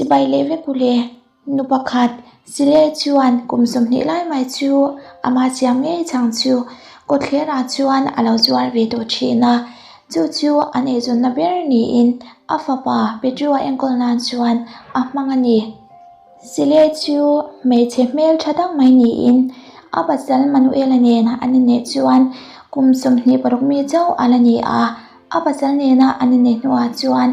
Chibai leh vek u le. Nu pakhat, Sile chuan kum 20 lai mai chu ama siam ngei chang chu kawtthlerah chuan a lo zuar ve tawh thin a. Chu chu an eizawnna ber niin a fapa Pedro-a enkawl nan chuan a hmang a ni. Sile chu hmeichhe hmel tha tak mai niin a pasal Manuela nen an inneih chuan kum 26 mi chauh a la ni a. A pasal nena an inneih hnuah chuan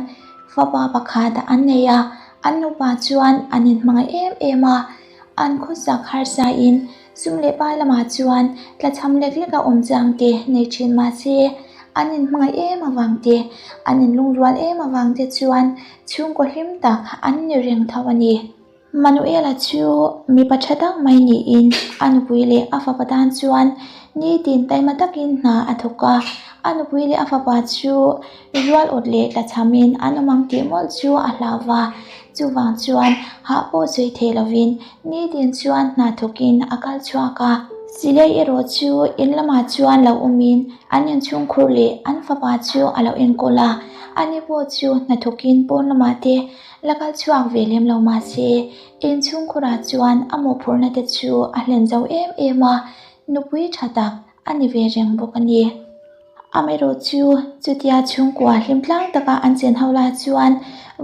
fapa pakhat an nei a, an nupa chuan an inhmangaih em em a. An khawsak harsain sum leh pai lamah chuan tlachham lek lek a awm chiang te nei thin mahse an inhmangaih em avang te, an inlungrual em avang te chuan chhungkaw hlim tak an ni reng tho a ni. Manuela chu mipa tha tak mai niin a nupui leh a fapa tan chuan nitin taima takin hna a thawk a, a nupui leh a fapa chu rual awt leh tlachhamin an awm ang tih mawlh chu a hlau va, chuvang chuan hah pawh sawi thei lovin nitin chuan hna thawkin a kal chhuak a. Silei erawh chu in lamah chuan lo awmin an inchhungkhur leh an fapa chu a lo enkawl a, ani pawh chu hna thawkin pawn lamah te La kal chhuak ve lem lo mahse, inchhungkhurah chuan a mawhphurhna te chu a hlen zo em em a, nupui tha tak a ni ve reng bawk a ni. Amaherawh chu chutia chhungkua hlim tlang taka an chen ho lai chuan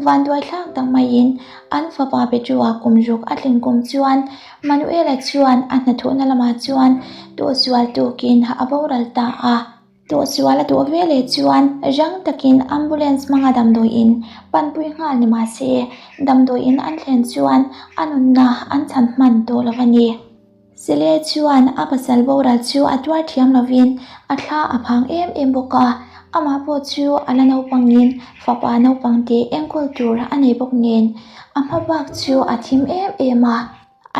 vanduai thlak tak maiin an fapa Petru-a kum ruk a tling kum chuan Manuela chuan a hnathawhna lamah chuan tawhsual tukin a boral ta a. Tawhsual a duh veleh chuan rang takin ambulance hmanga damdawi in panpui nghal ni mah se, damdawi in an thlen chuan a nunna an chhan hman tawh lo a ni. Sele chuan a pasal boral chu a tuar thiam lovin a thla a phang em em bawk a, amah pawh chu a la naupangin fapa naupang te enkawl tur a nei bawk nen a hma bak chu a thim em em a.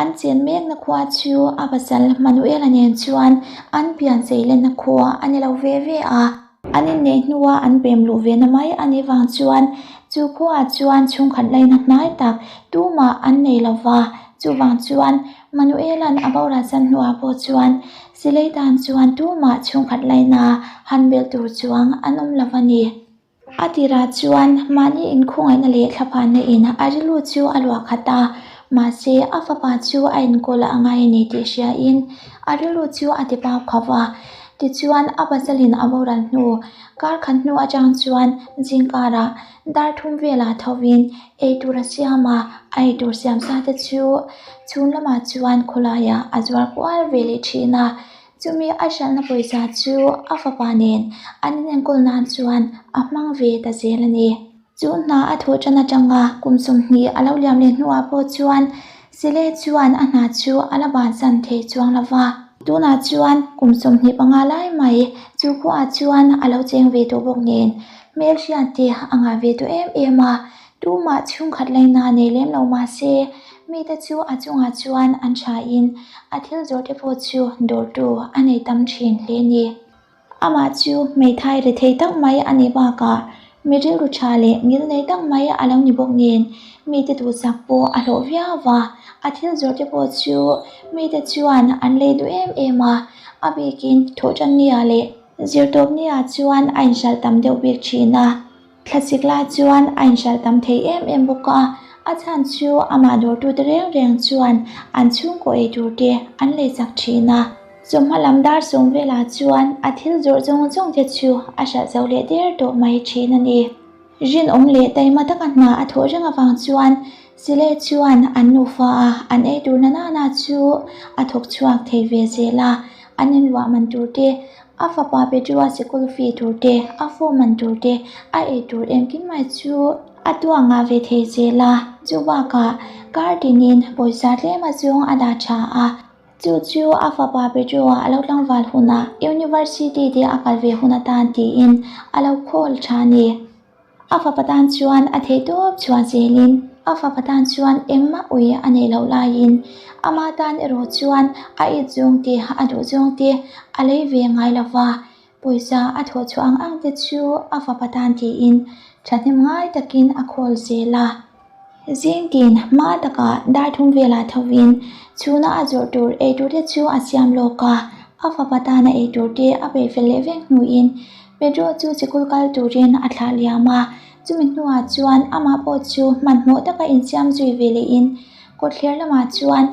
An chen mekna khua chu a pasal Manuela nen chuan an pian cheilenna khua a ni lo ve ve a. An inneih hnua an pem luh ve na mai a nih vang chuan chu khuaah chuan chhungkhat laina hnai tak tumah an nei lo va. Chuvang chuan Manuela'n a boral san hnuah pawh chuan silei tan chuan tumah chhungkhat laina han belh tur chuang an awm lo a ni. A tirah chuan mahni inkhawngaihna leh thlaphanna in a rilru chu a luah khat a, mahse a fapa chu a inkawl a ngai a ni tih hriain a rilru chu a ti pau khauh a. Tichuan a pasalin a boral hnu kar khat hnu atang chuan zingkarah dar thum velah thovin eitur a siam a, a eitur siam sa te chu chhun lamah chuan khawlaiah a zuar kual ve leh thin a. Chumi a hralhna pawisa chu a fapa nen an inenkawl nan chuan a hmang ve ta zel a ni. Chu hna a thawh tan atanga kum 20 a lo liam leh hnuah pawh chuan Sele chuan a hna chu a la bansan thei chuang lo va. Tunah chuan kum 25 lai mai chu khuaah chuan a lo cheng ve tawh bawk nen hmelhriat te a ngah ve tawh em em a. Tumah chhungkhat laina nei lem lo mah se, mite chu a chungah chuan an thain a thil zawrhte pawh chu dawrtu a nei tam thin hle ni. Amah chu hmeithai rethei tak mai a nih bakah mi rilru tha leh ngil nei tak mai a lo ni bawk nen mite duhsak pawh a hlawh viau va, a thil zawrhte pawh chu mite chuan an lei duh em em a, a bikin thawhtannia leh zirtawpnia chuan a inhralh tam deuh bik thin a. Thlasik lai chuan a inhralh tam thei em em bawk a, a chhan chu amah dawrtute reng reng chuan an chhungkaw ei tur te an lei chak thin a. Chawhma lam dar sawm velah chuan a thil zawrh zawng zawng te chu a hralh zo leh der tawh mai thin a ni. Rinawm leh taima taka hna a thawh reng avang chuan Silei chuan an nufa a an ei tur na nana chu a thawk chhuak thei ve zel a, an inluah man tur te, A fapa Pedro-a sikul fee tur te, a form man tur te, a ei tur engkim mai chu a tuang ngah ve thei zel a. Chu bakah kar tinin pawisa tlem a zawng a dah tha a. Chu chu a fapa Pedro-a a lo tlangval hunah University te a kal ve hun atan tiin a lo khawl tha a ni. A fapa tan chuan a theih tawp chhuah zelin a fapa tan chuan engmah ui a neih loh laiin ama tan erawh chuan a it zawng te a duh zawng te a lei ve ngai lo va, pawisa a thawh chhuah ang ang te chu a fapa tan tiin thahnem ngai takin a khawl zel a. Zing tin hma takah dar thum velah thovin chhuna a zawrh tur ei tur te chu a siam lawk a, a fapa tana ei tur te a peih fel leh vek hnuin Pedro chu sikul kal turin a thlah liam a. Chumi hnuah chuan amah pawh chu hmanhmawh taka insiam zui ve lehin kawtthler lamah chuan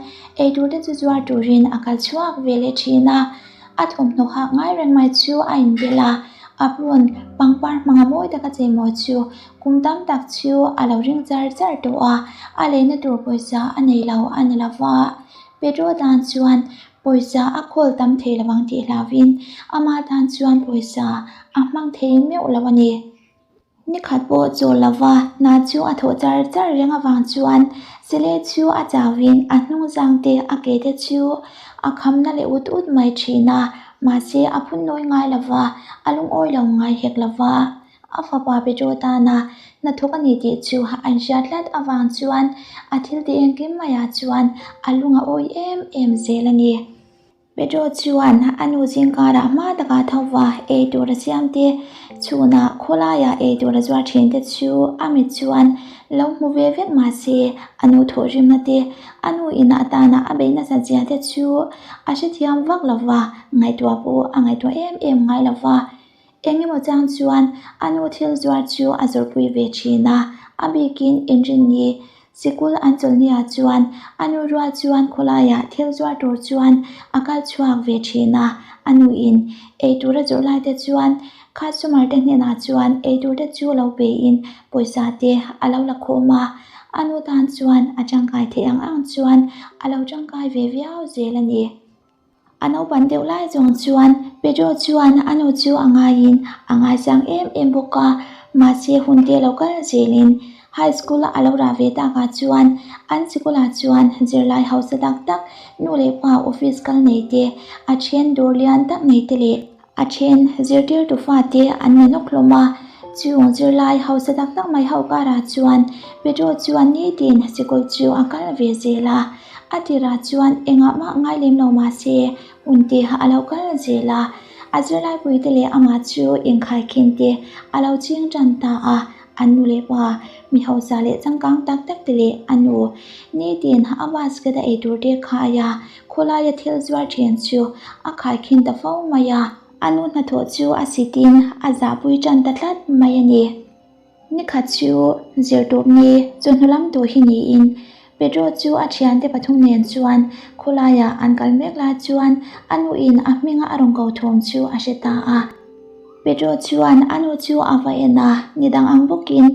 eitur te chu zuar turin a kal chhuak ve leh thin a. A thawmhnaw hak ngai reng mai chu a inbel a, apron pangpar hmanga mawi taka cheimawi chu kum tam tak chu a lo ring char char tawh a, a leina tur pawisa a nei lo a ni lova. Pedro tan chuan pawisa a khawl tam thei lovang tih hlauhin ama tan chuan pawisa a hmang thei meuh lo a ni. Ni khat pawh chawl lova hna chu a thawh char char reng avang chuan Sele chu a chauhin a hnung zang te a ke te chu a khamna leh ut ut mai thin a, mahse a phun nawi ngai lova, a lungawi lo ngai hek lova. A fapa Pedro tana hnathawk a ni tih chu an hriat tlat avang chuan a thil tih engkim maiah chuan a lung a awi em em zel a ni. Pedro chuan a nu zingkarah hma takah tho va ei tur a siam te, chhunah khawlaiah ei tur a zuar thin te chu a mit chuan lo hmu ve vek mah se a nu thawhrimna te, a nu ina atana a beih nasat zia te chu a hrethiam vak lo va, ngaihtuah pawh a ngaihtuah em em ngai lo va. Eng emaw chang chuan a nu thil zuar chu a zawrhpui ve thin a, a bikin inrinni sikul an chawlhniah chuan a nu rual chuan khawlaiah thil zuar tur chuan a kal chhuak ve thin a, a nuin eitur a zawrh lai te chuan customer te hnenah chuan eitur te chu lo pein pawisa te a lo la khawm a, a nu tan chuan a tangkai theih ang ang chuan a lo tangkai ve viau zel a ni. A naupan deuh lai zawng chuan Pedro chuan a nu chu a ngaiin a ngaisang em em bawk a, mahse hun te lo kal zelin high school a lo rah ve takah chuan an sikulah chuan zirlai hausa tak tak nu leh pa office kal nei te, a then dawr lian tak nei te leh a then zirtirtu fate an ni nawk hlawm a. Chung zirlai hausa tak tak mai ho karah chuan Pedro chuan nitin sikul chu a kal ve zel a. A tirah chuan engah mah ngai lem lo mah se hun te a lo kal zel a, a zirlaipuite leh amah chu inkhaikhin te a lo ching tan ta a, an nu leh pa mi hausa leh changkang tak tak te leh a nu nitin a basket a eitur te khai a, khawlaia thil zuar thin chu a khaikhin ta fo mai a, a nu hnathawh chu a sitin a zahpui tan ta tlat mai a ni. Nikhat chu zirtawp ni chawhnu lam tawh hi niin Pedro chu a thiante pathum nen chuan khawlaiah an kal mek lai chuan a nuin a hminga a rawn ko thawm chu a hre ta a. Pedro chuan a nu chu a va en a, ni dang ang bawkin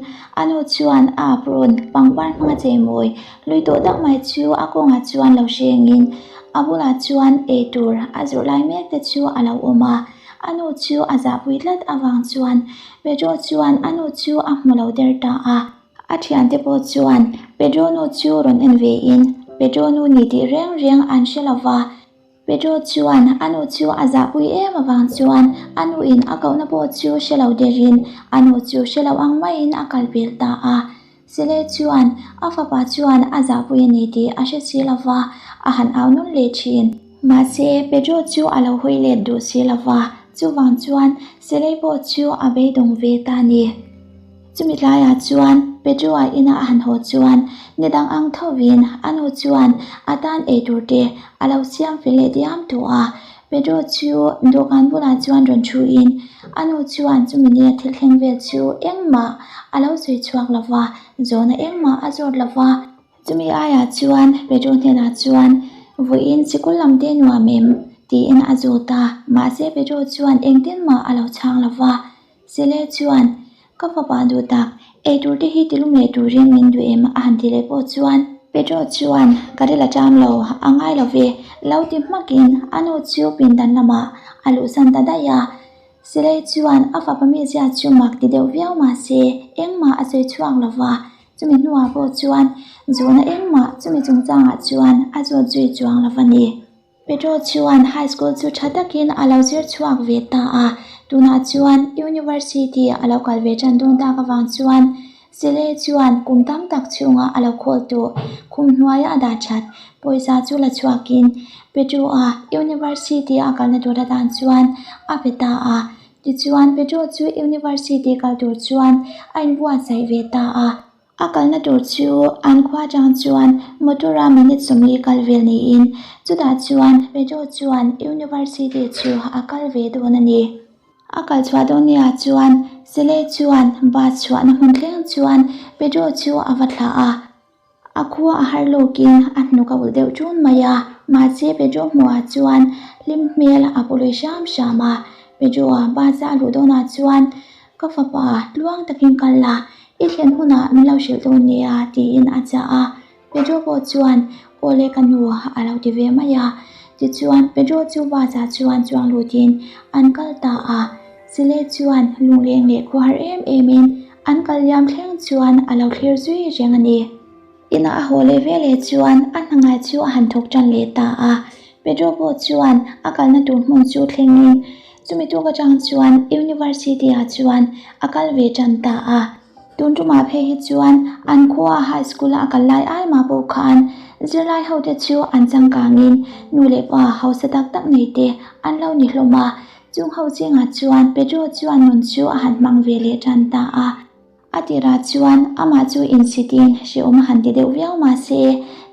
a nu chuan a apron pangpar hmanga cheimawi lui tawh deuh mai chu a kawngah chuan lo hrengin a bulah chuan eitur a zawrh lai mek te chu a lo awm a. A nu chu a zahpui tlat avang chuan Pedro chuan a nu chu a hmu lo der ta a. A thiante pawh chuan Pedro nu chu rawn en ve in Pedro nu ni tih reng reng an hre lo va. Pedro chuan a nu chu a zahpui em avang chuan a nu in a kohna pawh chu hre lo der in a nu chu hre lo ang maiin a kal pel ta a. Sele chuan a fapa chuan a zahpui a ni tih a hre si lo va, a han au nawn leh thin. Mahse, Pedro chu a lo hawi let duh si lo va, chuvang chuan Sele pawh chu a beidawng ve ta a ni. Chumi tlaiah chuan Pedro-a ina a han haw chuan ni dang ang thovin a nu chuan a tan eitur te a lo siam fel leh diam tawh a. Pedro chu dawhkan bulah chuan rawn thuin a nu chuan chumi nia thil thleng vel chu engmah a lo sawi chhuak lo va, zawhna engmah a zawt lo va. Chumi aiah chuan Pedro hnenah chuan, Vawiin sikul lam te nuam em? tiin a zawt a, mahse Pedro chuan engtin mah a lo chhang lo va. Sele chuan, Ka fapa duh tak, eitur te hi tilum leh turin min duh em? a han ti leh pawh chuan Pedro chuan, Ka ril a ṭam lo, a ngai lo ve, lo ti hmakin a nu chu pindan lamah a luhsan ta daih a. Silei chuan a fapa mizia chu mak ti deuh viau mah se engmah a sawi chhuak lo va, chumi hnuah pawh chuan zawhna engmah chumi chungchangah chuan a zawt zui chuang lo va ni. Pedro chuan high school chu tha takin a lo zir chhuak ve ta a, tunah chuan university a lo kal ve tan dawn tak avang chuan Silei chuan kum tam tak chhunga a lo khawl tawh khum hnuaia a dah that pawisa chu la chhuakin Pedro-a university a kalna tur atan chuan a pe ta a. Tichuan Pedro chu university kal tur chuan a inbuatsaih ve ta a. A kalna tur chu an khua atang chuan motor-a minute 40 kal vel niin chutah chuan Pedro chuan university chu a kal ve dawn a ni. A kal chhuah dawn nia chuan Sele chuan bus chhuahna hmun thleng chuan Pedro chu a va thlah a. A khua a har lawkin a hnuk a ulh deuh ṭun mai a, mahse Pedro hmuhah chuan hlim hmel a pu lui hram hram a. Pedro-a bus a luh dawnah chuan, Ka fapa, tluang takin kal la, i thlen hunah min lo hrilh dawn nia, tiin a chah a. Pedro pawh chuan, Aw le ka nu, a lo ti ve mai a. Tichuan, Pedro chu bus-ah chuan chuang lutin an kal ta a. Chile chuan lungleng leh khuahar em emin an kal liam thleng chuan a lo thlir zui reng a ni. Inah a haw leh veleh chuan a hna ngai chu a han thawk tan leh ta a. Pedro pawh chuan a kalna tur hmun chu thlengin chumi tuk atang chuan University-ah chuan a kal ve tan ta a. Tun tumah phei hi chuan an khua high school a kal lai ai mah pawh khan zirlai ho te chu an changkangin nu leh pa hausa tak tak nei te an lo ni hlawm a. Chung ho zingah chuan Pedro chuan nun chu a han hmang ve leh tan ta a. A tirah chuan amah chu insitin hrehawm a han ti deuh viau mah se,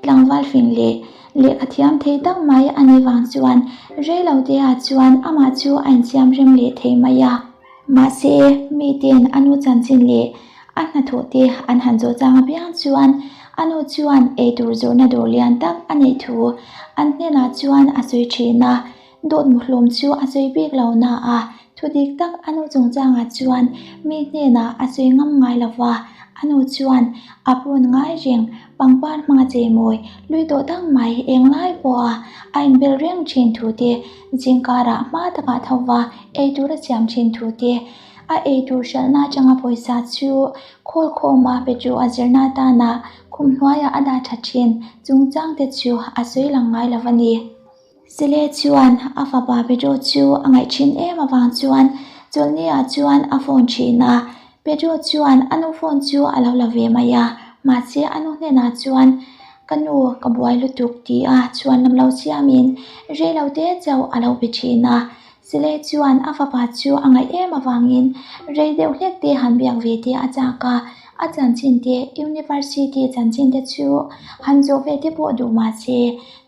tlangval fing leh lehkha thiam thei tak mai a nih vang chuan rei lo te ah chuan amah chu a insiam rem leh thei mai a. Mahse, miten a nu chanchin leh a hnathawh te an han zawh chang apiang chuan a nu chuan eitur zawrhna dawr lian tak a neih thu an hnenah chuan a sawi thin a. Dawt muhlawm chu a sawi bik lo na a, thu dik tak a nu chungchangah chuan mi hnenah a sawi ngam ngai lo va, a nu chuan a prawn ngai reng, pangpar hmanga cheimawi lui tawh tak mai englai pawha a inbel reng thin thu te, zingkarah hma takah tho va eitur a siam thin thu te, a eitur hralhna atanga pawisa chu khawl khawma pe tu a zirna atana khum hnuaiah a dah tha thin chungchang te chu a sawi lang ngai lo a ni. Sele chuan a fapa Pedro chu a ngaih thin em avang chuan chawlhni ah chuan a phone thin a, Pedro chuan a nu phone chu a lo la ve mai a, mahse a nu hnenah chuan Ka nu ka buai lutuk ti a chuan lam lo siamin rei lo te chauh a lo be thin a, Sele chuan a fapa chu a ngaih em avangin rei deuh hlek te han biak ve te a chak a, a chanchin te University chanchin te chu han zawh ve te pawh duh mahse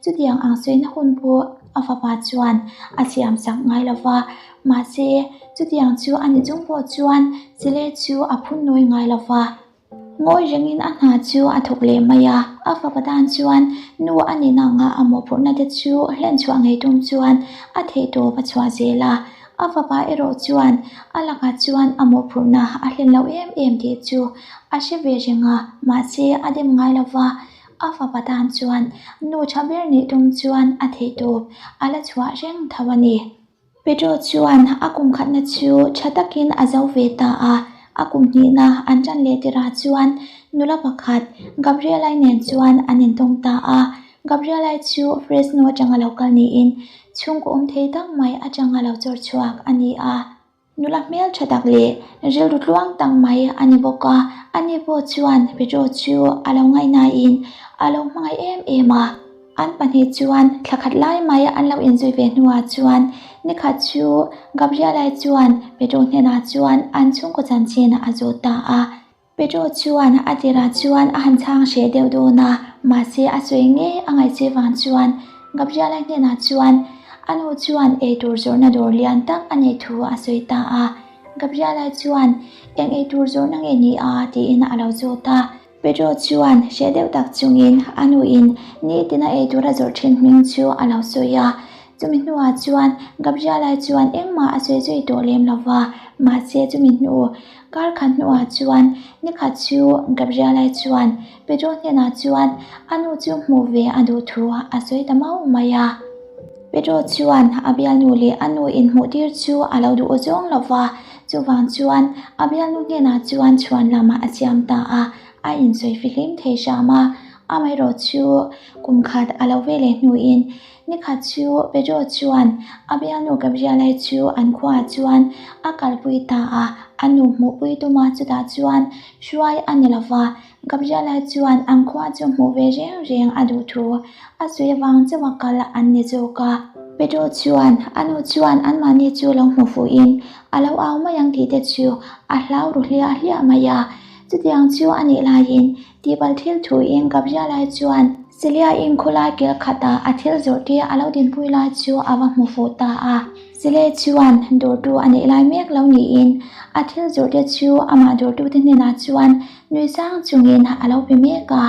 Chutiang ang sawina hun pawh a fapa chuan a siam sak ngai lo va, mahse chutiang chu a ni chung pawh chuan Chile chu a phun nawi ngai lo va. Ngawi rengin a hna chu a thawk leh mai a, a fapa tan chuan nu a ni nanga a mawhphurhna te chu hlen chhuah ngei tum chuan a theihtawp a chhuah zel a, a fapa erawh chuan a lakah chuan a mawhphurhna a hlen lo em em tih chu a hre ve reng a, mahse a dem ngai lo va. A fapa tan chuan nu tha ber nih tum chuan a theih tawp a la chhuah reng tho a ni. Pedro chuan a kum khatna chu tha takin a zo ve ta a, a kum hnihna an tan leh tirah chuan nula pakhat Gabriela-i nen chuan an intawng ta a. Gabriela-i chu Fresno atanga lo kal niin chhungkaw awm thei tak mai atanga lo chawr chhuak a ni a. Nula hmel tha tak leh rilru tluang tak mai a ni bawk a, ani pawh chuan Pedro chu a lo ngaihnain a lo hmangaih em em a. An pahnih chuan thla khat lai mai an lo inzui ve hnuah chuan nikhat chu Gabriela-i chuan Pedro hnenah chuan an chhungkaw chanchin a zawt ta a. Pedro chuan a tirah chuan a han chhang hreh deuh dawn a, mahse a sawi ngei a ngaihche vang chuan Gabriela hnenah chuan a nu chuan eitur zawrhna dawr lian tak a neih thu a sawi ta a. Gabriela chuan eng eitur zawrhna nge ni a tiin a lo zawt a. Pedro chuan hreh deuh tak chungin a nuin nitin a eitur a zawrh thin hming chu a lo sawi a. Chumi hnuah chuan Gabriela chuan engmah a sawi zui tawh lem lo va, mahse chumi hnu kar khat hnuah chuan nikhat chu Gabriela chuan Pedro hnenah chuan a nu chu hmuh ve a duh thu a sawi ta mauh mai a. Pedro chuan a bialnu leh a nu inhmuh tir chu a lo duh zawng lo va, chuvang chuan a bialnu hnenah chuan chhuan lamah a siam ta a, a insawi fihlim thei hram a, amaherawh chu kum khat a lo ve leh hnuin Nikhat chu Pedro chuan a bialnu Gabriela chu an khuaah chuan a kalpui ta a, a nu hmuhpui tuma chutah chuan hruai a ni lova. Gabriela chuan an khua chu hmuh ve reng reng a duh thu a sawi avang chauha kal an ni zawk a. Pedro chuan a nu chuan anmahni chu lo hmu fuhin a lo au mai ang tih te chu a hlau ru hliah hliah mai a. Chutiang chu a nih laiin tihpalh thil thuin Gabriela chuan Celia in khawlai kil khatah a thil zawrh te a lo dinpui lai chu a va hmu fuh ta a. Celia chuan dawrtu a neih lai mek lo niin a thil zawrh te chu amah dawrtute hnenah chuan nui sang chungin a lo pe mek a.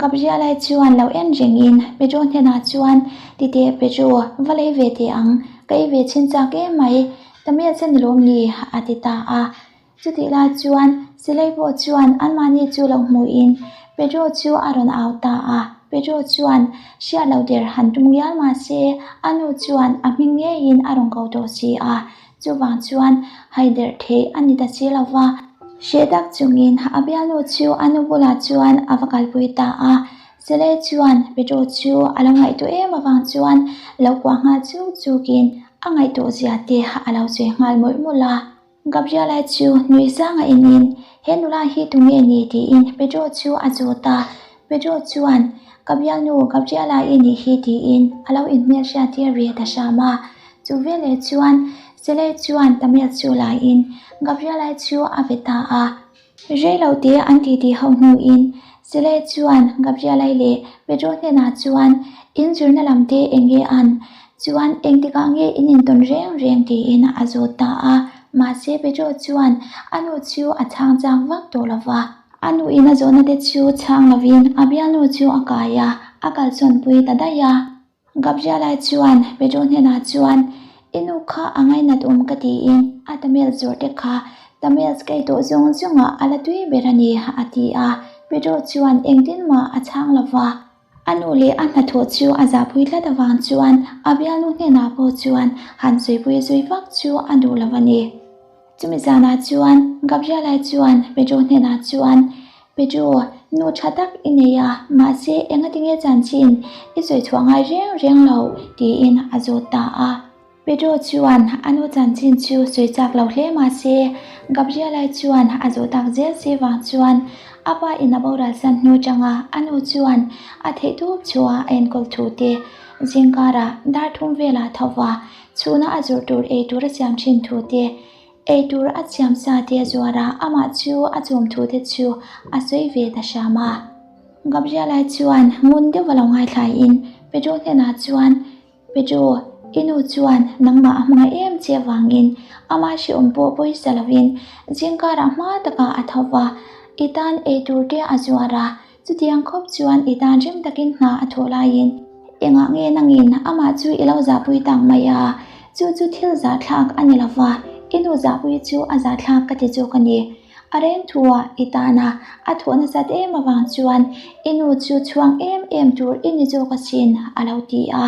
Gabriela chuan lo en rengin Pedro hnenah chuan, Titeh Pedro, va lei ve teh ang, ka ei ve chhin chak em mai, Tamil che ni lawm ni? a ti ta a. Chutih lai chuan Silei pawh chuan anmahni chu lo hmuhin Pedro chu a rawn au ta a. Pedro chuan hriat lo der han tum ngial mah se a nu chuan a hming ngeiin a rawn ko tawh si a. Chuvang chuan haiderh theih a ni ta si lo va. Hreh tak chungin a bialnu chu a nu bulah chuan a va kalpui ta a. Silei chuan Pedro chu a lo ngaihtuah em avang chuan lo kuah nghal chuk chukin a ngaihtuah zia te a lo sawi nghal mawlh mawlh a. Gabriela chu nui sanga enin, He nula hi tunge ni? tiin Pedro chu a zawt a. Pedro chuan, Ka bialnu Gabriela i nih hi tiin a lo inhmelhriat tir ve ta hram a. Chu veleh chuan Silei chuan Tamil chu laiin Gabriela chu a ve ta a. Rei lo te an titi ho hnuin Silei chuan Gabriela leh Pedro hnenah chuan, In zirna lam te eng nge an? Chuan engtikah nge in intawn reng reng tiin a zawt ta a. Mahse Pedro chuan a nu chu a chhang chak vak tawh lo va. A nuin a zawhna te chu chhang lovin a bialnu chu a kai a, a kalsawnpui ta daih a. Gabriela chuan Pedro hnenah chuan, I nu kha a ngainat awm ka tiin a Tamil zawrh te kha Tamils ka ei tawh zawng zawngah a la tui ber a ni, a ti a. Pedro chuan engtin mah a chhang lo va. A nu leh a hnathawh chu a zahpui tlat avang chuan a bialnu hnenah pawh chuan han sawipui zui vak chu a duh lo a ni. Chumi zanah chuan Gabriela chuan Pedro hnenah chuan, Pedro, nu tha tak i nei a, mahse engatinge chanchin i sawi chhuah ngai reng reng lo? tiin a zawt ta a. Pedro chuan a nu chanchin chu sawi chak lo hle mahse Gabriela chuan a zawh tak zel si vang chuan a pa in a boral san hnu tanga a nu chuan a theihtawp chhuah a enkawl thu te zingkarah dar thum velah tho va Chhuna a zawrh tur ei tur a siam thin thu te, ei tur a siam sa te a zuar a, amah chu a chawm thu te chu a sawi ve ta hram a. Gabriela chuan ngun deuh a lo ngaithlaiin Pedro hnenah chuan, Pedro, i nu chuan nangmah a hmangaih em che avangin amah hrehawm pawh pawisa lovin zingkarah hma takah a tho va, i tan ei tur te a zuar a, Chutiang khawp chuan i tan rim takin hna a thawh laiin engah nge nangin amah chu i lo zahpui tak mai a, chu chu thil zahthlak a ni lova, i nu zahpui chu a zahthlak ka ti zawk a ni. A reng thuah i tana a thawh nasat em avang chuan i nu chu chhuang em em tur i ni zawk asin a lo ti a.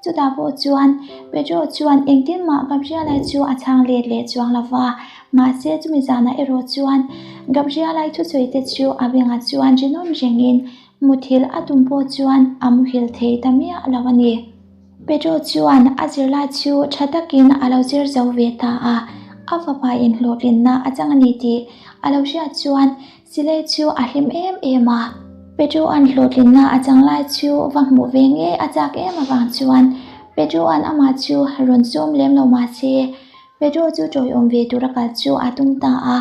Chutah pawh chuan Pedro chuan engtin mah Gabriela chu a chhang let leh chuang lo va, mahse chumi zanah erawh chuan Gabriela thusawi te chu a bengah chuan rinawm rengin muthilh a tum pawh chuan a muhil thei ta miah lo a ni. Pedro chuan a zirlai chu tha takin a lo zir zo ve ta a, a fapa in hlawhtlinna a chang a ni tih a lo hriat chuan Silei chu a hlim em em a, Pedro-a'n hlawhtlinna a chang lai chu va hmuh ve ngei a chak em avang chuan Pedro-a'n amah chu rawn sawm lem lo mah se, Pedro chu tawiawm ve tura kal chu a tum ta a,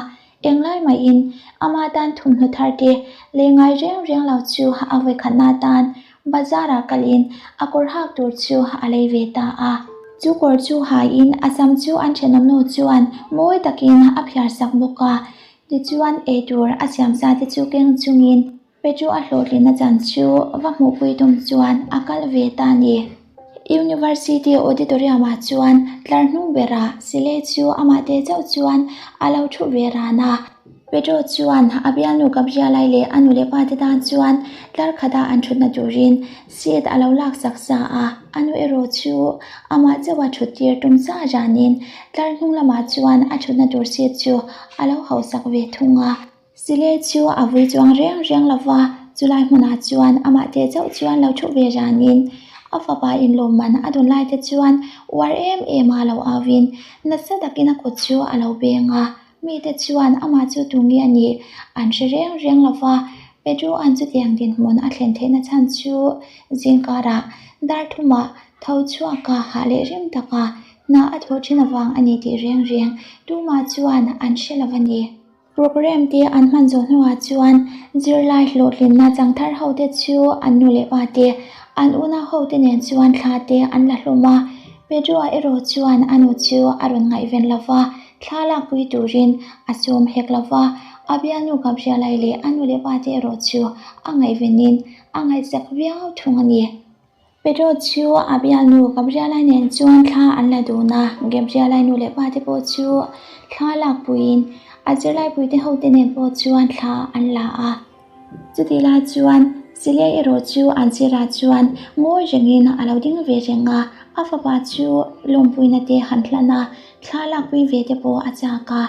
englai mahin ama tan thawmhnaw thar te lei ngai reng reng lo chu a vawikhatna atan bazar-ah kalin a kawr hak tur chu a lei ve ta a. Chu kawr chu haiin a sam chu an thenawmnu chuan mawi takin a phiar sak bawk a, Tichuan, eitur a siam sa te chu keng chungin Petro a hlawhtlinna chan chu va hmuhpui tum chuan a kal ve ta a ni. University auditorium ah chuan tlar hnung berah Silei chu amah te chauh chuan a lo thu ve ran a. Petro chuan a bialnu Gabrielai leh a nu leh pa te tan chuan tlar khatah an thutna turin seat a lo laksak sa a, a nu erawh chu amah chauha thut tir tum sa ranin tlar hnung lamah chuan a thutna tur seat chu a lo hausak ve thung a. Sile chu a vui chuang reng reng lo va, chulai hmunah chuan amah te chauh chuan lo thu ve ranin a fapa inlawmman a dawn lai te chuan uar em em a lo auin nasa takin a kut chu a lo beng a. Mite chuan amah chu tu nge a nih an hre reng reng lo va, Pedro-a'n chutiang dinhmun a thlen theihna chhan chu zingkarah dar thumah tho chhuaka hah leh rim taka hna a thawh thin avang a ni tih reng reng tumah chuan an hre lo a ni. Programme te an hman zawh hnuah chuan zirlai hlawhtlinna chang thar ho te chu an nu leh pa te, an unau ho te nen chuan thla te an la hlawm a. Pedro-a erawh chuan a nu chu a rawn ngaihven lo va, thla lakpui turin a sawm hek lo va, a bialnu Gabriela-i leh a nu leh pa te erawh chu a ngaihvenin a ngaihsak viau thung a ni. Pedro chu a bialnu Gabriela nen chuan thla an la dun a, Gabriela nu leh pa te pawh chu thla lakpuiin a zirlaipuite hote nen pawh chuan thla an la a. Chutih lai chuan Silei erawh chu an sirah chuan ngawi rengin a lo ding ve reng a, a fapa chu lawmpuina te han hlan a, thla lakpui ve te pawh a chak a.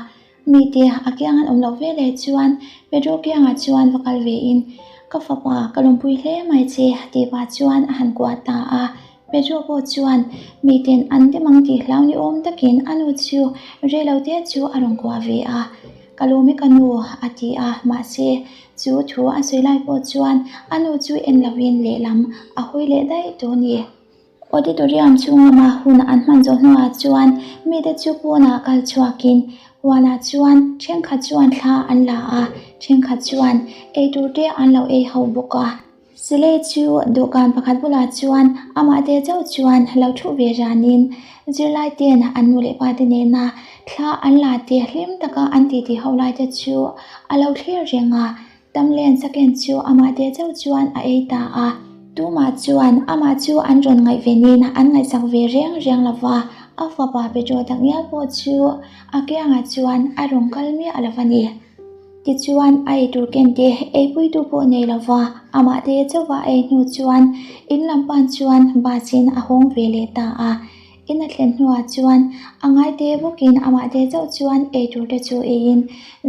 Mite a kiang an awm loh ve leh chuan Pedro kiangah chuan va kal ve in, Ka fapa, ka lawmpui hle mai che, tih pah chuan a han kuah ta a. Pedro pawh chuan miten an dem ang tih hlau ni awm takin a nu chu rei lo te chu a rawn kuah ve a. Ka lawm i ka nu, a ti a, mahse chu thu a sawi lai pawh chuan a nu chu en lovin lehlam a hawi leh daih tawh a ni. Auditorium chhung lama hun an hman zawh hnuah chuan mite chu pawnah kal chhuakin huanah chuan thenkhat chuan thla an la a, thenkhat chuan eitur te an lo ei ho bawk a. Silei chu dawhkan pakhat bulah chuan amah te chauh chuan lo thu ve ranin zirlai ten an nu leh pa te nena thla an la te hlim taka an titi ho lai te chu a lo thlir reng a. Tamlen second chu amah te chauh chuan a ei ta a, tumah chuan amah chu an rawn ngaihvenin an ngaihsak ve reng reng lo va, a fapa Petro takngial pawh chu a kiangah chuan a rawn kal miah lo a ni. Tichuan a eitur ken te eipuitu pawh nei lo va, amah te chauha a ei hnu chuan in lam pan chuan bus in a hawng ve leh ta a. In a thlen hnuah chuan a ngaite bawkin amah te chauh chuan eitur te chu eiin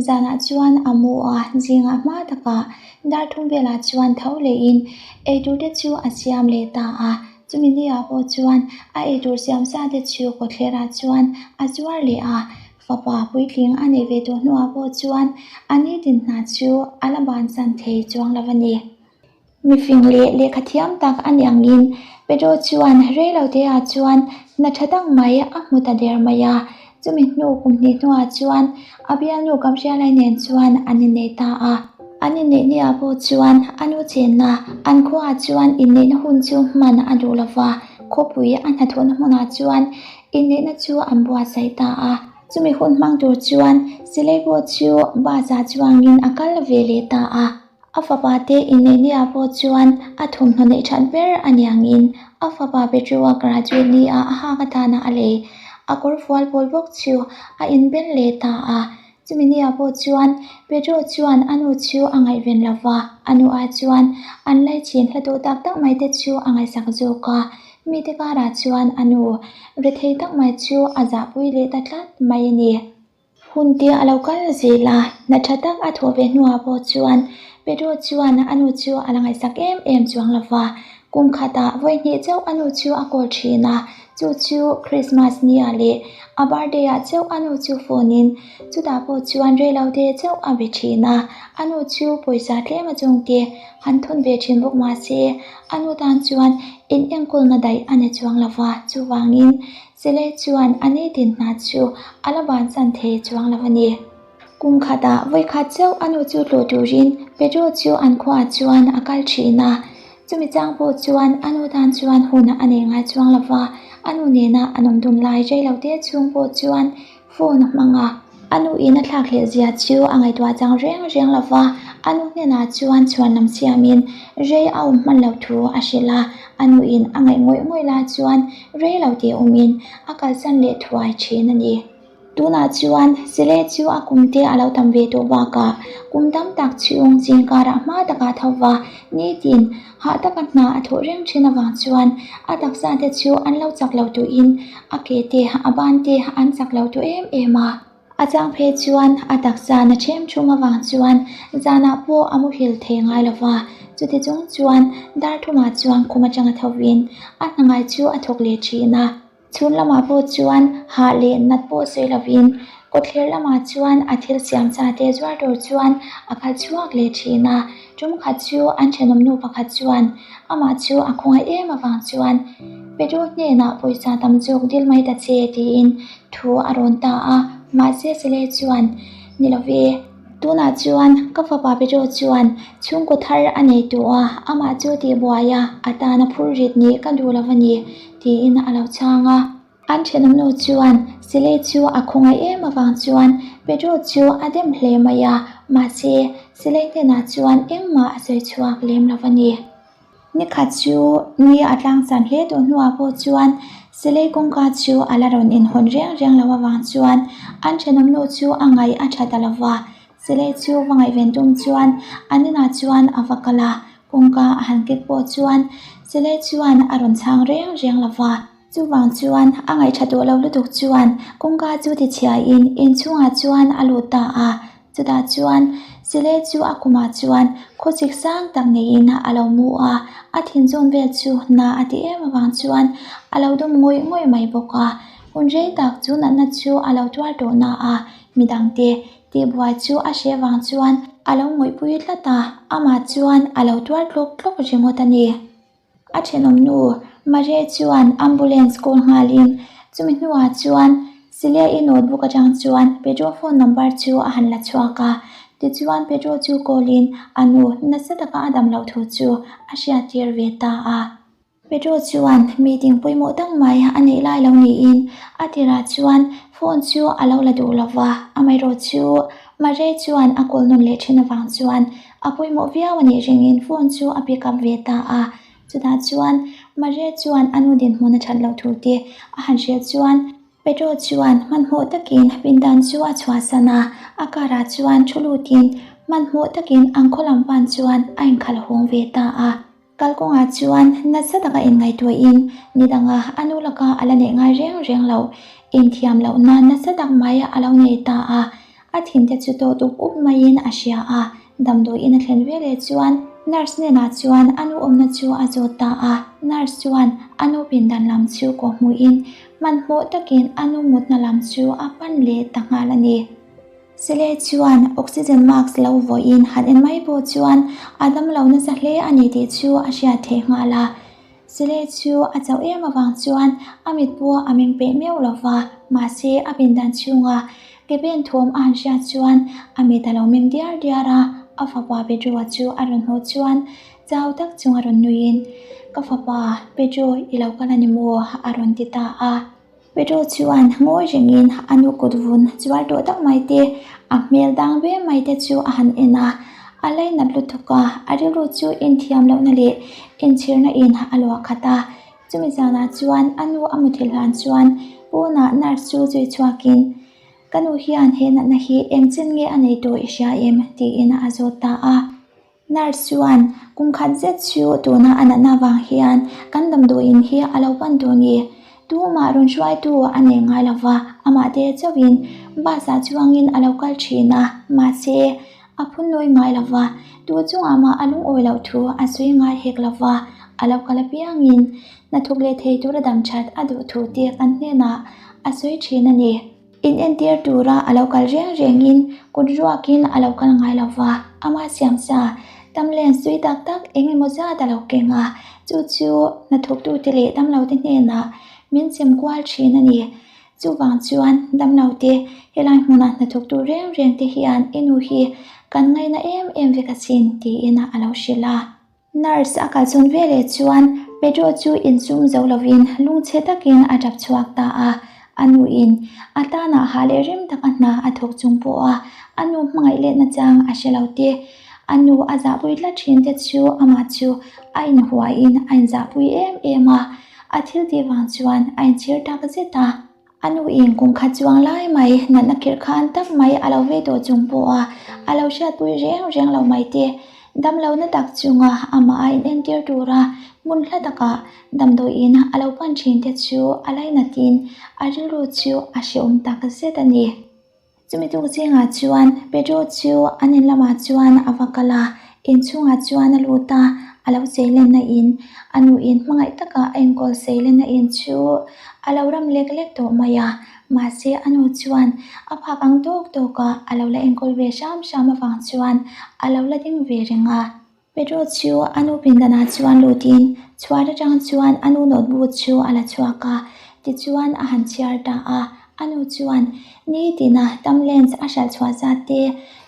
zanah chuan a mu a, zingah hma takah dar thum velah chuan tho lehin eitur te chu a siam leh ta a. Chumi niah pawh chuan a eitur siam sa te chu kawtthlerah chuan a zuar leh a, fapa puitling a neih ve tawh hnuah pawh chuan a nitin hna chu a la bansan thei chuang lo a ni. Mifing leh lehkha thiam tak a ni angin Pedro chuan reiloteah chuan hna tha tak mai a hmu ta der mai a. Chumi hnu kum hnih hnuah chuan a bialnu Gabriela nen chuan an inneih ta a. An inneih niah pawh chuan a nu chenna an khuaah chuan inneihna hun chu hman a duh lo va, khawpui a hnathawhna hmunah chuan inneihna chu an buatsaih ta a. Chumi hun hmang tur chuan Silei pawh chu bus ah chuangin a kal ve leh ta a. A fapa te inneih ni ah pawh chuan a thawmhnaw neih that ber a niangin a fapa Petro-a graduate ni ah a hak atana a lei a kawr fual pawl bawk chu a inbel leh ta a. Chumi ni ah pawh chuan Petro chuan a nu chu a ngaihven lo va, a nu ah chuan an laichin hla duh tak tak mai te chu a ngaihsak zawk a. Mite karah chuan a nu rethei tak mai chu a zahpui leh ta tlat mai a ni. Hun te a lo kal zel a, hna tha tak a thawh ve hnuah pawh chuan Pedro chuan a nu chu a la ngaihsak em em chuang lo va. Kum khatah vawi hnih chauh a nu chu a call thin a, chu chu Christmas nia leh a birthday ah chauh a nu chu phone in chutah pawh chuan reilo te chauh a be thin a, a nu chu pawisa tlem a chungte han thawn ve thin bawk mah se a nu tan chuan in enkawlna daih a ni chuang lo va, chuvangin Chile chuan a nitin hna chu a la bansan thei chuang lo a ni. Kum khatah vawikhat chauh a nu chu tlawh turin Pedro chu an khuaah chuan a kal thin a. Chumi chang pawh chuan a nu tan chuan hun a nei ngai chuang lo va, a nu nena an awm dun lai rei lo te chhung pawh chuan phone a hmang a. A nu in a thlak hleh zia chu a ngaihtuah chang reng reng lo va, a nu hnenah chuan chhuan lam siamin rei a awm hman loh thu a hrilh a, a nu in a ngaih ngawih ngawih lai chuan rei lo tih awmin a kalsan leh thuai thin a ni. Tunah chuan Sile chu a kum te a lo tam ve tawh bakah kum tam tak chhung zing karah hma takah tho va, nitin hah taka hna a thawh reng thin avang chuan a taksa te chu an lo chak lo tuhin a ke te a ban te an chak lo tawh em em a. A chang phei chuan a taksa na ṭhem ṭhum avang chuan zanah pawh a muhil thei ngai lo va, chuti chung chuan dar thumah chuan khum aṭanga thovin a hna ngai chu a thawk leh ṭhin a. Chhun lamah pawh chuan hah leh nat pawh sawi lovin kawtthler lamah chuan a thil siam cha te zuar tur chuan a kal chhuak leh thin a. Tum khat chu an thenawm nu pakhat chuan amah chu a khawngaih em avang chuan Pedro hnenah pawisa tam zawk dil mai ta che tiin thu a rawn ta a, mahse Sele chuan ni love. Tunah chuan ka fapa Pedro chuan chhungkaw thar a nei tawh a, amah chu tihbuai a, a tana phur rit nih ka duh lo a ni, tiin a lo chhang a. An thenawmnu chuan Silei chu a khawngaih em avang chuan Pedro chu a dem hle mai a, mahse Silei hnenah chuan engmah a sawi chhuak lem lo a ni. Ni khat chu ni a tlangsan hle tawh hnuah pawh chuan Silei kawngka chu a la rawn inhawn reng reng lo avang chuan an thenawmnu chu a ngaih a tha ta lo va. Silei chu va ngaihven tum chuan an inah chuan a va kal a, kawngka a han kek pawh chuan Silei chuan a rawn chhang reng reng lo va. Chuvang chuan a ngaihṭha tawh lo lutuk chuan kawngka chu tichhiain inchhungah chuan a lut ta a. Chutah chuan Sile chu a kumah chuan khawchik sang tak neiin a lo mu a, a thinzawn vel chu na a ti em avang chuan a lo dawm ngawih ngawih mai bawk a. Hun rei tak chu natna chu a lo tuar tawh na a, midangte tihbuai chu a hreh vang chuan a lo ngawihpui tlat a, amah chuan a lo tuar tlawk tlawk ringawt a ni. A thenawmnu Maria chuan ambulance call nghalin chumi hnuah chuan Celia-i notebook atang chuan Pedro phone number chu a han la chhuak a. Tichuan Pedro chu call in a nu nasa taka a dam loh thu chu a hriattir ve ta a. Pedro chuan meeting pawimawh tak mai a neih lai lo niin a tirah chuan phone chu a lo la duh lova, amaherawhchu Maria chuan a call nawn leh thin avang chuan A pawimawh viau a nih ringin phone chu a pick up ve ta a. Chutah chuan Maria chuan a nu dinhmun a that loh thu te a han hrilh chuan Pedro chuan hmanhmawh takin pindan chu a chhuahsan a, a car ah chuan thu lutin hmanhmawh takin an khaw lam pan chuan a inkhalh hawng ve ta a. Kalkawngah chuan nasa taka inngaihtuahin ni danga a nu laka a la neih ngai reng reng loh inthiam lohna nasa tak mai a lo nei ta a. A thinte chu tawh dup up maiin a hria a, damdawiin a thlen veleh chuan nurse hnenah chuan a nu awmna chu a zawt ta a. Nurse chuan a nu pindan lam chu kawhhmuhin hmanhmawh takin a nu mutna lam chu a pan leh ta nghal a ni. Sele chuan oxygen mask lo vawiin han en mai pawh chuan a damlo nasa hle a ni tih chu a hriat theih nghal a. Sele chu a chauh em avang chuan a mit pawh a meng peih meuh lo va, mahse a pindan chhunga ke pen thawm a han hriat chuan a mit a lo meng diar diar a, a fapa Pedro-a chu a rawn hmuh chuan chau tak chunga rawn nuiin, Ka fapa, Pedro i lo kal a ni maw? a rawn ti ta a. Pedro chuan ngawi rengin a nu kut vun chuar tawh tak mai te, a hmel dang ve mai te chu a han en a. A lainat lutuk a, a rilru chu inthiam lohna leh inchhirna in a luah khat a. Chumi zanah chuan a nu a muthilh hlan chuan pawnah nurse chu zui chhuakin, Ka nu hian he natna hi engchen nge a nei tawh i hria em? tiin a zawt ta a. Nurse chuan, Kum khat zet chu tuna a natna vang hian kan damdawiin hi a lo pan tur ni. Tumah rawn hruaitu a nei ngai lo va, amah te chauhin bus ah chuangin a lo kal thin a, mahse, a phun nawi ngai lo va, tu chungah mah a lungawi loh thu a sawi ngai hek lo va, a lo kal apiangin hnathawk leh thei tura dam that a duh thu te kan hnenah a sawi thin a ni. In entir tura a lo kal reng rengin kut ruakin a lo kal ngai lo va, ama siamsa tamlen sui tak tak eng emaw zat a lo keng a, chu chu hnathawktute leh damlote hnenah min chim kual thin a ni. Chuvang chuan damlote helai hmuna hnathawktu reng rengte hian i nu hi kan ngaina em em vek asin tiin a lo hrilh a. Nurse a kalsawn veleh chuan Pedro chu insum zo lovin lungchhe takin a tap chhuak ta a. A nuin a tanah hah leh rim taka hna a thawk chung pawha a nu hmangaih letna chang a hre lo te, a nu a zahpui tlat thin te chu amah chu a inhuaiin a inzahpui em em a. A thil tih vang chuan a inchhir tak zet a. A nu in kum khat chuang lai mai natna khirh khan tak mai a lo vei tawh chung pawha a lo hriatpui reng reng lo mai te, damlohna tak chunga amah a inentir tura hmun hla takah damdawiin a lo pan thin te chu a lainatin a rilru chu a hrehawm tak zet a ni. Chumi tuk zingah chuan Pedro chu an in lamah chuan a va kal a, inchhungah chuan a lut a, a lo seilenna in, a nu in hmangaih taka a enkawl seilenna in chu a lo ram lek lek tawh mai a, mahse a nu chuan a phak ang tawk tawk a a lo la enkawl ve hram hram avang chuan a lo la ding ve reng a. Pedro chu a nu pindanah chuan lutin chhuar atang chuan a nu notebook chu a la chhuak a, tichuan a han chhiar ta a. A nu chuan nitina tam lens a hralh chhuah zat te,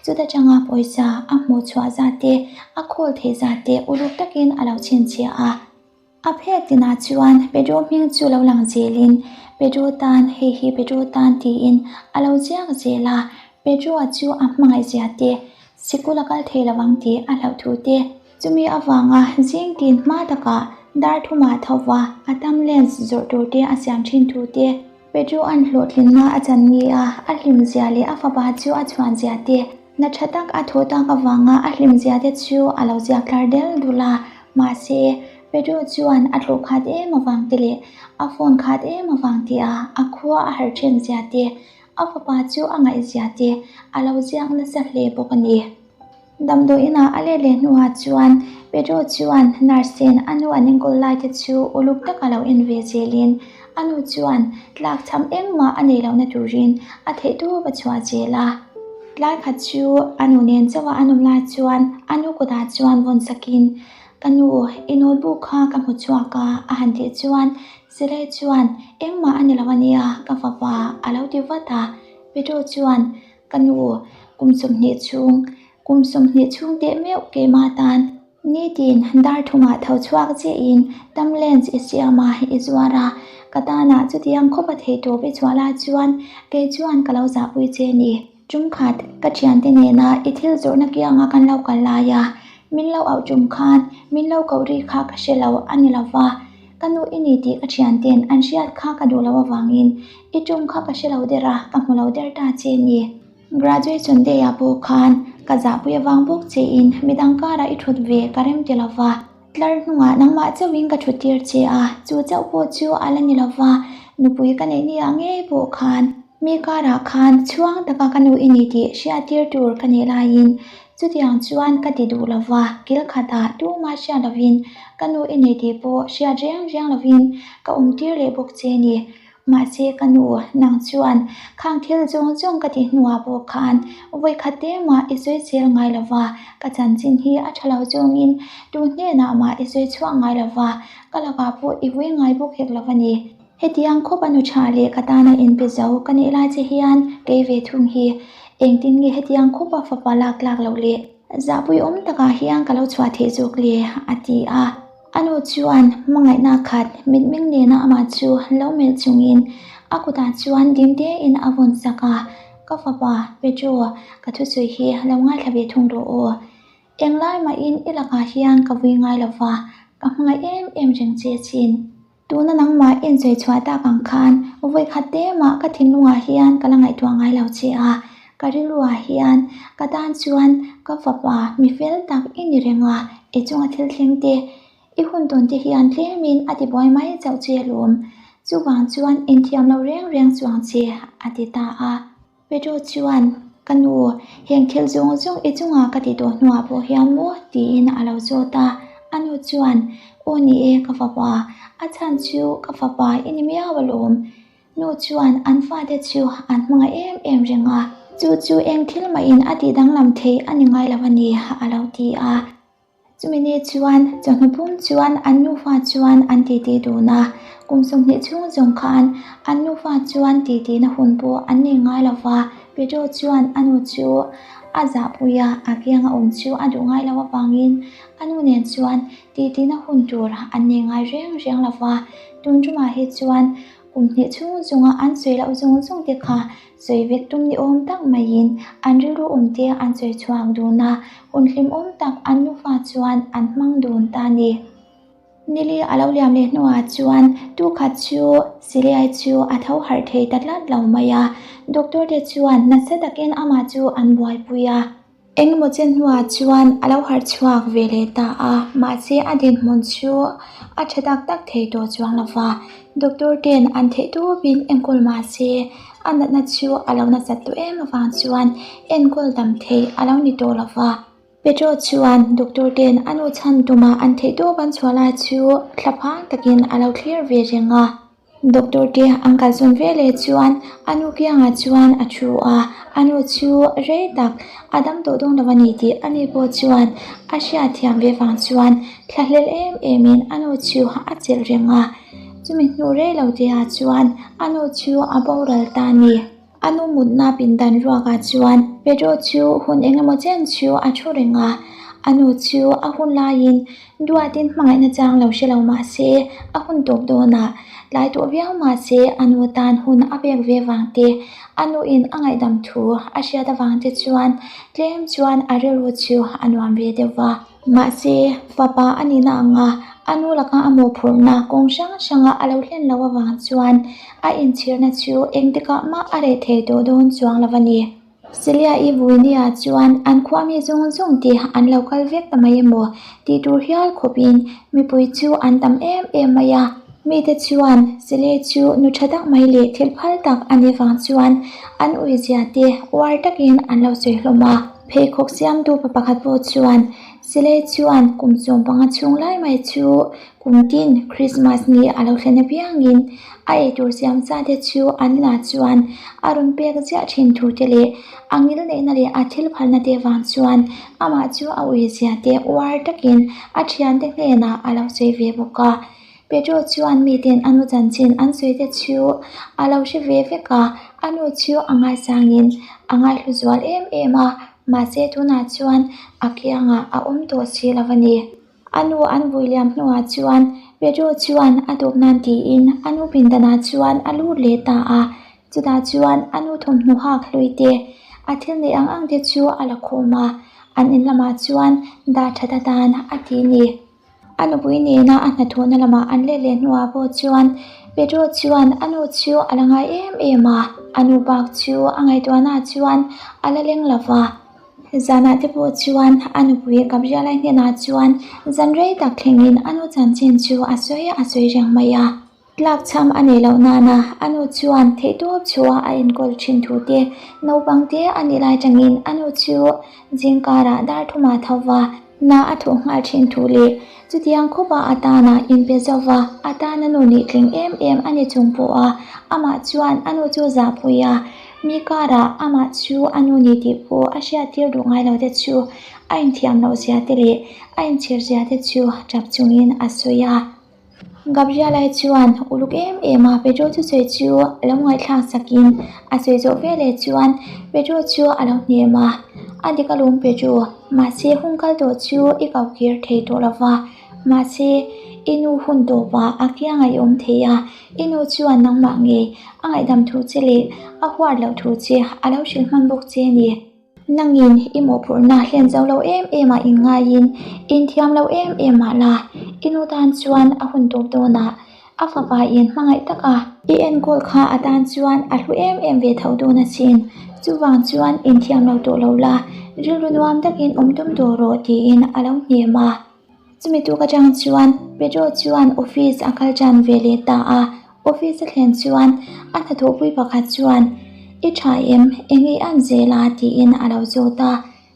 chuta tanga pawisa a hmuh chhuah zat te, a khawl theih zat te uluk takin a lo chhinchhiah a. A phek tinah chuan Pedro hming chu lo lang zelin Pedro tan hei hi Pedro tan tiin a lo ziak zel a, Pedro-a chu a hmangaih zia te, sikul a kal thei lo ang tih a hlauh thu te, chumi avanga zing tin hma takah dar thumah tho va a tam lens zawrh tur te a siam thin thu te, Pedro-a'n hlawhtlinna a chan ni a, a hlim zia leh a fapa chu a chhuan zia te, Na tha tak a thawh tak avanga a hlimzia te chu a lo ziak thlar del dul a, mahse, Pedro chuan a tlawh khat em avang te leh a phone khat em avang tih a a khua a harh then zia te, a fapa chu a ngaihzia te a lo ziak nasa hle bawk a ni. Damdawi inah a let leh hnuah chuan Pedro chuan nurse ten a nu an enkawl lai te chu uluk taka lo en ve zelin a nu chuan tlakchham engmah a neih lohna turin a theihtawp a chhuah zel a. Tlai khat chu a nu nen chauh a an awm lai chuan a nu kutah chuan vawn sakin, Ka nu, i notebook kha ka hmu chhuak a, a han tih chuan Silai chuan, Engmah a ni lo a nia, ka fapa, a lo ti vat a. Pedro chuan, Ka nu, kum 20 chhung, kum 20 chhung teh meuh keimah tan Nitin dar thumah tho chhuak chiahin tam lens i siam a, i zuar a, ka tanah chutiang khawp a thei tawp i chhuah lai chuan kei chuan ka lo zahpui che ni. Tum khat ka thiante nena i thil zawrhna kianga kan lo kal lai a, min lo auh tum khan min lo koh ri kha ka hre lo a ni lo va, ka nu i ni tih ka thianten an hriat kha ka duh loh avangin i tum kha ka hre lo der a, ka hmu lo der ta che ni. Graduation day ah pawh khan ka zahpui avang bawk che in midang karah i thut ve ka rem ti lova, tlar hnungah nangmah chauhin ka thut tir che a, chu chauh pawh chu a la ni lova, nupui ka neih ni ah ngei pawh khan mi karah khan chhuang taka ka nu i ni tih hriat tir tur ka nih laiin chutiang chuan ka ti duh lova, kil khatah tumah hriat lovin ka nu i nei tih pawh hriat riang riang lovin ka awm tir leh bawk che ni. Mahse ka nu, nang chuan khang thil zawng zawng ka tih hnuah pawh khan vawi khat te mah i sawi zel ngai lo va, ka chanchin hi a tha lo zawngin tu hnenah mah i sawi chhuak ngai lo va, ka lakah pawh i vui ngai bawk hek lo a ni. Hetiang khawp a nu tha leh ka tana inpe zo ka nih lai che hian kei ve thung hi engtin nge hetiang khawpa fapa lak tlak loh le? Zahpuiawm takah hian ka lo chhuah theih zawk le? a ti a. A nu chuan hmangaihna khat mitmeng nena amah chu lo melh chungin a kutah chuan dim tein a vawn sak a, Ka fapa, Pedro, ka thusawi hi lo ngaithla ve thung rawh aw. Englai mahin i lakah hian ka vui ngai lo va, ka hmangaih em em reng che chin. Tuna nangmah insawi chhuah tak ang khan vawi khat te mah ka thinlungah hian ka la ngaihtuah ngai lo che a, ka rilruah hian ka tan chuan ka fapa mi fel tak i ni reng a, i chunga thil thleng te, i hun tawn te hian tlemin a ti buai mai chauh che alawm, chuvang chuan inthiam lo reng reng chuang che, a ti ta a. Pedro chuan, Ka nu, heng thil zawng zawng i chungah ka ti tawh hnuah pawh hian maw? tiin a lo zawt a. A nu chuan, Aw ni e, ka fapa, a chhan chu ka fapa i ni miau alawm. Nu chuan an fate chu an hmangaih em em reng a, chu chu eng thil mahin a tih danglam thei a ni ngai lo a ni, a lo ti a. Chumi ni chuan chawhnu pum chuan an nufa chuan an titi dun a, kum 20 chhung zawng khan an nufa chuan titi na hun pawh an nei ngai lo va, Pedro chuan a nu chu a zahpui a, a kianga awm chu a duh ngai lo avangin a nu nen chuan titi na hun tur an nei ngai reng reng lo va, tun tumah hi chuan Kum hnih chhung zunga an sawi loh zawng zawng te kha sawi vek tum ni awm tak maiin an rilru awm te an sawi chhuak dun a, hun hlimawm tak an nufa chuan an hmang dun ta ni. Nili a lo liam leh hnuah chuan tu khat chu Siliai chu a tho harh thei ta tlat lo mai a, doctor te chuan nasa takin amah chu an buaipui a. Engemaw chen hnuah chuan a lo harh chhuak ve leh ta a, mahse a dinhmun chu a tha tak tak thei tawh chuang lo va. Doctor ten an theih tawpin enkawl mahse a natna chu a lo nasat tawh em avang chuan enkawl dam theih a lo ni tawh lo va. Petro chuan doctor ten a nu chhan tuma an theih tawp an chhuah lai chu thlaphang takin a lo thlir ve reng a. Doctor te an kal zawn ve leh chuan a nu kiangah chuan a thu a, a nu chu rei tak a dam tawh dawn lo a ni tih a ni pawh chuan a hriat thiam ve vang chuan thlahlel em em in a nu chu a chelh reng a. Chumi hnu rei lo te ah chuan a nu chu a boral ta a ni. A nu mutna pindan ruakah chuan Pedro chu hun eng emaw chen chu a thu reng a. A nu chu a hun laiin duatin hmangaihna chang lo hre lo mah se a hun tawp dawnah tlai tawh viau mah se a nu tan hun a pek ve vang te, a nuin a ngaihdam thu a hriat avang te chuan tlem chuan a rilru chu a nuam ve deuh va. Mahse, fapa a nihna anga a nu laka a mawhphurhna kawng hrang hranga a lo hlen loh avang chuan a inchhirna chu engtikah mah a reh thei tawh dawn chuang lo a ni. Celia-i Vuinia chuan an khua mi zawng zawng te an lo kal vek ta mai emaw tih tur hial khawpin mipui chu an tam em em mai a. Mite chuan Celia chu nu tha tak mai leh thil phal tak a nih vang chuan an uizia te uar takin an lo sawi hlawm a. Pheikhawk siamtu pa pakhat pawh chuan Silei chuan kum 15 chhung lai mai chu kum tin Christmas ni a lo thlen apiangin a eitur siam sa te chu an inah chuan a rawn pek ziah thin thu te leh a ngil neihna leh a thil phalna te vang chuan amah chu a ui zia te uar takin a thiante hnenah a lo sawi ve bawk a. Petro chuan miten a nu chanchin an sawi te chu a lo hre ve vek a, a nu chu a ngaisangin a ngaihlu zual em em a, mahse tunah chuan a kiangah a awm tawh si lo a ni. A nu an vui liam hnuah chuan Petro chuan a dawp nan tiin a nu pindanah chuan a lut leh ta a, chutah chuan a nu thawmhnaw hak hlui te, a thil neih ang ang te chu a la khawm a, an in lamah chuan dah that atan a ti ni. A nupui nena a hnathawhna lamah an let leh hnuah pawh chuan Pedro chuan a nu chu a la ngai em em a, a nu bak chu a ngaihtuahnaah chuan a la leng lo va. Zanah te pawh chuan a nupui Gabriela hnenah chuan zan rei tak thlengin a nu chanchin chu a sawi a sawi reng mai a. Tlakchham a neih loh nana a nu chuan theihtawp chhuah a enkawl thin thu te, naupang te a nih lai tangin a nu chu zingkarah dar thumah tho va, hna a thawh nghal thin thu leh chutiang khawpa a tana inpe zo va, a tana nu nih tling em em a ni chung pawha amah chuan a nu chu zahpui a, mi karah amah chu a nu ni tih pawh a hriattir duh ngai lo te chu a inthiam loh zia te leh a inchhir zia te chu tap chungin a sawi a. Gabriela chuan uluk em em a Pedro thusawi chu a lo ngaihthlak sakin a sawi zawh veleh chuan Pedro chu a lo hnem a, A dik alawm Pedro, mahse hun kal tawh chu i kau kir thei tawh lo va, mahse i nu hun tawpah a kianga i awm thei a, i nu chuan nangmah ngei a ngaihdam thu che leh a huat loh thu che a lo hrilh hman bawk che a ni. Nangin i mawhphurhna hlen zo lo em em ah inngaiin inthiam lo em em mah la, i nu tan chuan a hun tawp dawnah a fapa in hmangaih taka i enkawl kha a tan chuan a hlu em em ve tho dawn asin. Chuvang chuan inthiam lo tawh lo la, rilru nuam takin awm tum tawh rawh tiin a lo hnem a. Chumi tuk atang chuan Pedro chuan office a kal tan ve leh ta a, office a thlen chuan a hnathawhpui pakhat chuan, I tha em? Eng i an zel a? tiin a lo zawt a.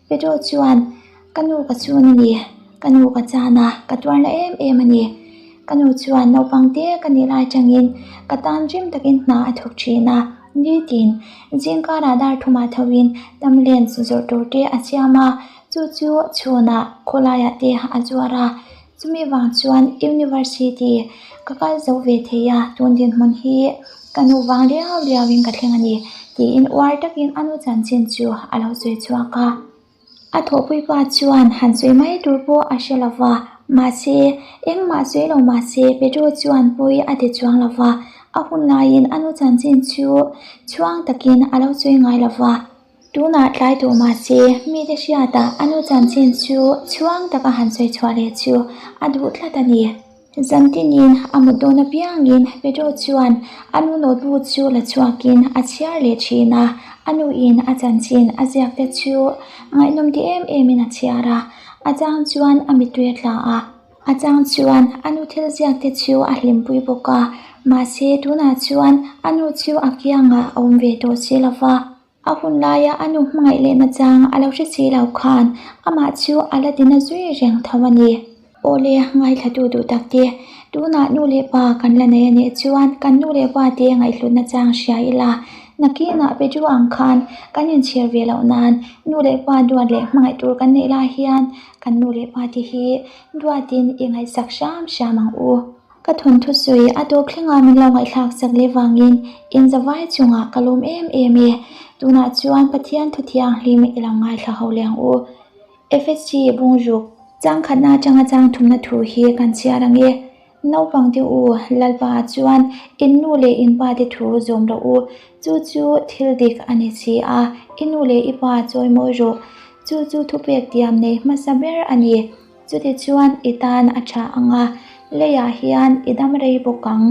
Pedro chuan, Ka nu ka chun a ni, ka nu ka chan a, ka tuarna em em a ni. Ka nu chuan naupang te ka nih lai tangin ka tan rim takin hna a thawk thin a, nitin zingkarah dar thumah thoin tamlens zawrh tur te a siam a, Chu chu chhunah khawlaiah te a zuar a, chumi vang chuan University ka kal zo ve thei a, tun dinhmun hi ka nu vang riau riauin ka thleng a ni tiin uar takin a nu chanchin chu a lo sawi chhuak a. A thawhpui pa chuan han sawi mai tur pawh a hre lo va, mahse engmah sawi lo mahse Pedro chuan pawi a ti chuang lo va, a hun laiin a nu chanchin chu chhuang takin a lo sawi ngai lo va. Tunah tlai tawh mahse, mite hriatah a nu chanchin chu chhuang taka han sawi chhuah leh chu a duh tlat a ni. Zantinin a mut dawn apiangin Pedro chuan a nu notebook chu la chhuakin a chhiar leh thin a, a nuin a chanchin a ziak te chu ngaihnawm ti em emin a chhiar a, a chang chuan a mittui a tla a. A chang chuan a nu thil ziak te chu a hlimpui bawk a, mahse tunah chuan a nu chu a kiangah a awm ve tawh si lo va. A hun laia a nu hmangaih leh nachang a lo hre si lo khan amah chu a la tina zui reng tho a ni. Awle, ngaithlatu duh tak te, tunah nu leh pa kan la nei a nih chuan kan nu leh pa te ngaihhlut nachang hria ila, nakinah Pedro ang khan kan inchhir ve loh nan nu leh pa duat leh hmangaih tur kan neih lai hian kan nu leh pa te hi duatin i ngaihsak hram hram ang u. Ka thawnthu sawi a tawp thlenga min lo ngaihthlak sak leh vangin in zavai chungah ka lawm em em e. Tunah chuan Pathian thu thianghlim i lo ngaithla ho leh ang u. FSC bungruk changkhatna atanga chang thumna thu hi kan chhiar ang e. Naupang te u, Lalpa chuan in nu leh in pa te thu zawm rawh u. Chu chu thil dik a ni si a, i nu leh i pa chawimawi rawh. Chu chu thupek tiam nei hmasa ber a ni. Chutichuan i tan a tha ang a, leiah hian i dam rei bawk ang.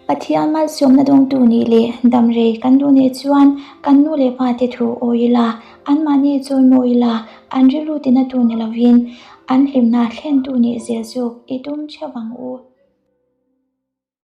Pathian malsawmna dawngtu nih leh dam rei kan duh nih chuan kan nu leh pa te thu awi ila, anmahni chawimawi ila, an rilru tinatu ni lovin an hlimna thlentu nih zel zawk i tum theuh ang u.